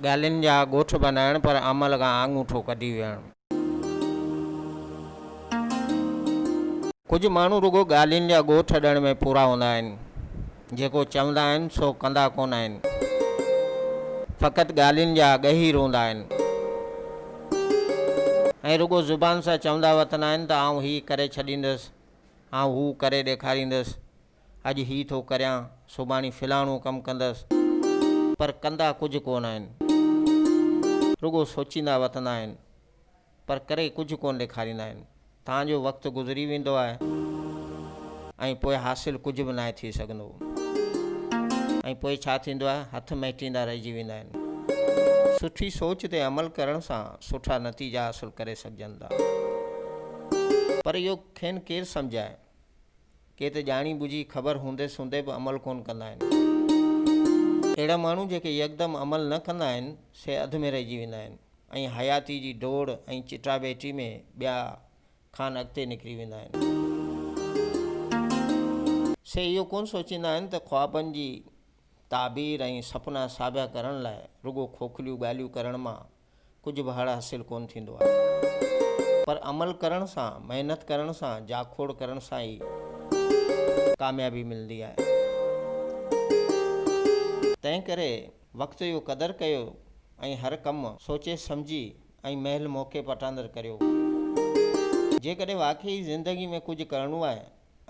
ڳالهين جا ڳوٺ بنائڻ پر عمل کان آڱوٺو ڪڍي ويهڻ. ڪجهه ماڻهو رڳو ڳالهين جا ڳوٺ ڏيڻ ۾ پورا هوندا آهن. جيڪو چوندا آهن سو ڪندا ڪونه آهن. فقط ڳالهين جا ڳهير هوندا آهن. ۽ رڳو زبان سان چوندا وتندا آهن ته آئون هي ڪري ڇڏيندس، آئون هو ڪري ڏيکاريندس، اڄ هي ٿو ڪريان، سڀاڻي فلاڻو ڪم ڪندس. پر ڪندا ڪجهه ڪونه آهن. رڳو سوچيندا وتندا آهن. پر ڪري ڪجهه ڪونه ڏيکاريندا آهن. تان جو وقت گذري ويندو آهي ۽ پوء حاصل ڪجهه به ناهي ٿي سگهندو ۽ پوء ڇا ٿيندو آهي هٿ مهٽيندا رهجي ويندا آهن. سٺي سوچ تي عمل ڪرڻ سان سٺا نتيجا حاصل ڪري سگهجن ٿا. پر اهو کين ڪير سمجهائي؟ ڪي ته ڄاڻي ٻجهي خبر هوندي سوندي به عمل ڪونه ڪندا آهن. اهڙا ماڻهو جيڪي يڪدم عمل نه ڪندا آهن سي اڌ ۾ رهجي ويندا آهن. ۽ حياتي جي ڊوڙ ۽ چٽاڀيٽي ۾ ٻيا کان اڳتي نڪري ويندا آهن. سي اهو ڪونه سوچيندا آهن ته خوابن جي تعبير ۽ سپنا ساڀيا ڪرڻ لاء رڳو کوکليون ڳالهيون ڪرڻ مان ڪجهه به هڙ حاصل ڪونه ٿيندو آهي. پر عمل ڪرڻ سان، محنت ڪرڻ سان، جاکوڙ ڪرڻ سان ئي ڪاميابي ملندي آهي. تنهنڪري وقت جو قدر ڪيو ۽ هر ڪم سوچي سمجهي ۽ مهل موقعي پٽاندر ڪريو. جيڪڏهن واقعي زندگي ۾ ڪجهه ڪرڻو آهي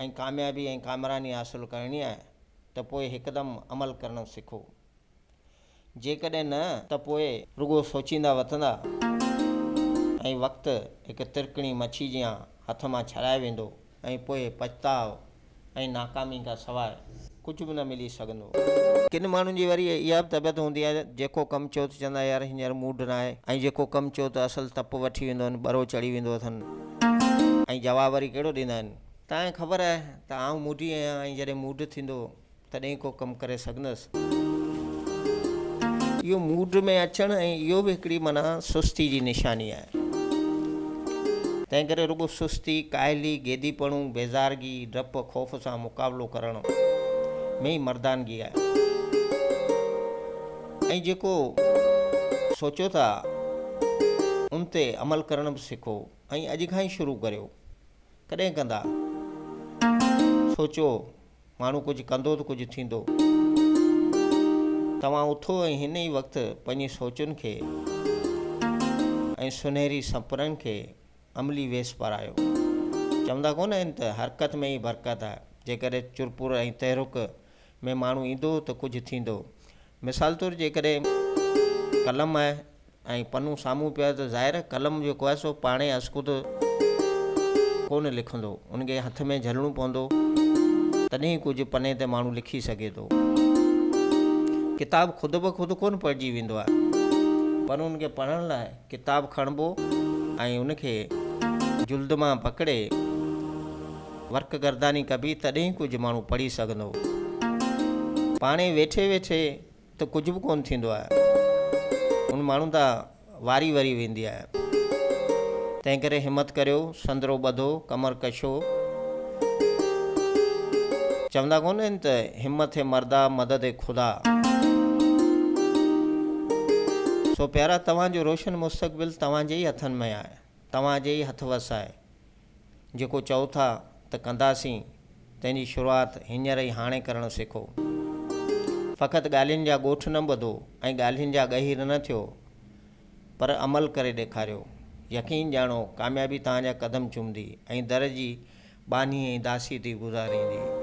۽ ڪاميابي ۽ ڪامراني حاصل ڪرڻي آهي ته پوء هڪدم عمل ڪرڻ سکو. جيڪڏهن نه ته پوء رڳو سوچيندا وتندا ۽ وقت هڪ ترڪڻي مڇي جيان هٿ مان ڇڏائي ويندو ۽ پوء پڇتاء ۽ ناڪامي کان سواء ڪجهه به نه ملي سگهندو. ڪن ماڻهن جي وري اها به طبيعت هوندي آهي ته جيڪو ڪم چئو ته چوندا يار هينئر موڊ ناهي ۽ جيڪو ڪم چئو ته اصل تپ وٺي ويندو اٿن، ٻرو چڙهي ويندو اٿن ۽ جواب وري ڪهڙو ڏيندا آهن. توهان کي خبر آهي ته آئون موڊي آهيان ۽ جڏهن موڊ ٿيندو تڏهن ئي ڪو ڪم ڪري سگهندس. اهو موڊ ۾ اچڻ ۽ اهو به هڪڙي معنيٰ سستي جي نشاني آهي. تنهن ڪري رڳو سستي، ڪاهلي، گيديپڻو، بيزارگي، ڊپ، خوف سان مقابلو ڪرڻ ۾ ئي مردانگي آهي. ۽ جيڪو سوچو ٿا ان تي عمل ڪرڻ به سکو ۽ اڄ کان ئي شروع ڪريو. ڪڏهن ڪندا؟ سوچو. ماڻهو ڪجهه ڪندو ته ڪجهه ٿيندو. توهان اٿو ۽ هن ئي وقت پنهنجي سوچن کي ۽ سنهري سپنن کي عملي ويس پارايو. چوندا ڪونه آهن ته حرڪت ۾ ئي برڪت آهي. جيڪڏهن چرپر ۽ تحرڪ ۾ ماڻهو ايندو ته ڪجهه ٿيندو. مثال طور جيڪڏهن قلم آهي ۽ پنو سامهون پيو آهي ته ظاهر آهي قلم جيڪو آهي سو پاڻهي ازخود ڪونه لکندو، ان کي هٿ ۾ جهلڻو پوندو تڏهن ئي ڪجهه پني تي ماڻهو لکي سگهي ٿو. ڪتاب خود به خود ڪونه پڙهجي ويندو آهي پر ان کي پڙهڻ لاء ڪتاب کڻبو ۽ ان کي جلد مان پڪڙي ورق گرداني ڪبي تڏهن ئي ڪجهه ماڻهو پڙهي سگهندو. پاڻهي ويٺي ويٺي ته ڪجهه به ڪونه ٿيندو آهي. ان ماڻهو تان واري وري ويندي آهي. تنهن ڪري همت ڪريو، سندرو ٻڌو، ڪمر ڪشو. چوندا ڪونه آهن ته همت هي مردا مدد خدا. سو پيارا توهان جو روشن مستقبل توهان جي ئي هٿن ۾ آهي. توهان جي ئي هٿ وس آهي. جيڪو چئو ٿا ته ڪنداسين، تنهن جي شروعات هينئر ئي هاڻي ڪرڻ سکو. فقط ڳالهين جا ڳوٺ نه ٻڌو ۽ ڳالهين جا ڳهير نه ٿيو، پر عمل ڪري ڏيکاريو. يقين ڄاڻو، ڪاميابي توهان جا قدم چمندي ۽ در جي ٻانهي ۽ داسي ٿي گذاريندي.